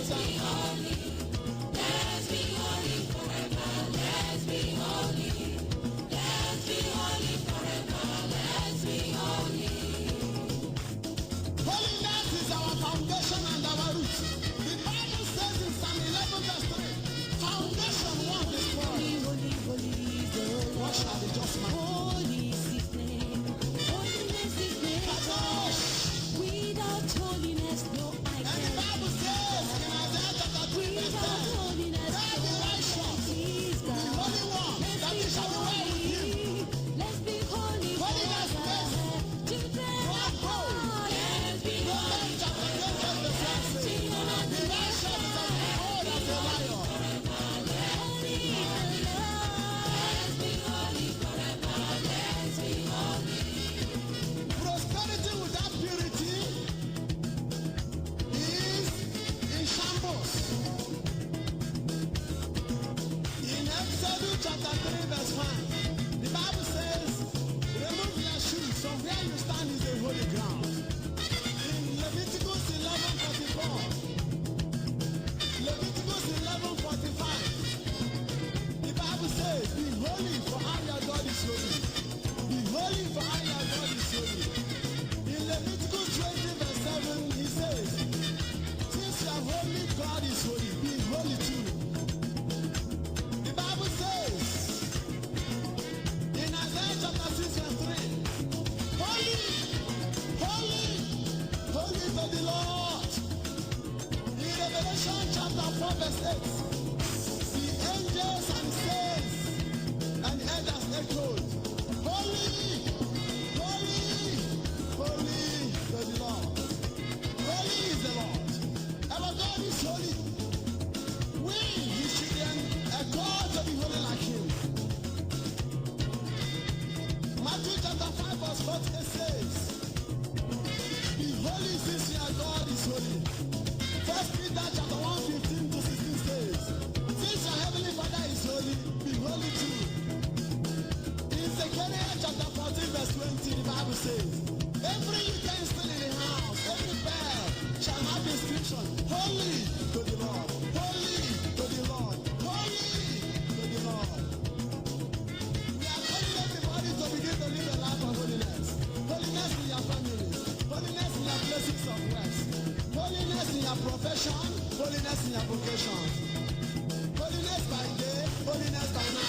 Let's be example. Holy. Let's be holy forever. Let's be holy. Let's be holy forever. Let's be holy. Holiness is our foundation and our root. The Bible says in Psalm 11 verse 3, foundation won't be spoiled. Holy, holy, holy is the What Lord. shall the just man do? Holy is his name. Holiness is nature. Kadosh! Without holiness, no I And the can Bible please says in God. Isaiah chapter 3 verse Without 10, holiness, tell no the I can righteous, please the God. Holy One, Let's that be it shall be well with him. holy. Let's be holy Holiness forever. makes Children one of bold. God. Let's be Proverbs holy. chapter 10 verse 1 says, the righteous is as bold as a lion. Holy is the Lord. Let's be holy forever. Let's be holy. Prosperity without purity is in shambles. In Exodus chapter 3 verse 5, the Bible says, remove your shoes from where you stand is a holy ground. In Leviticus 11:44, Leviticus 11:45, the Bible says, be holy, for I your God is holy. Be holy, for I your God is holy. In Leviticus 20 verse 7, he says, since your holy God is holy, be holy too. The Bible says in Isaiah chapter 6 verse 3, holy, holy, holy to the Lord. In Revelation chapter 4 verse 8, the angels and saints and elders echoed, holy, holy, holy to the Lord. Holy is the Lord. Our God is holy. We, his children, are called to be holy like him. Matthew chapter 5 verse 48 says, be holy since your God is holy. First Peter chapter 1 15 to 16 says, since your heavenly Father is holy, be holy too. In Zechariah chapter 14 verse 20, the Bible says, every utensil in the house, every bell shall have inscription, holy to the Lord, holy to the Lord, holy to the Lord. We are calling everybody to begin to live a life of holiness. Holiness in your families, holiness in your places of work, holiness in your profession, holiness in your vocation. Holiness by day, holiness by night.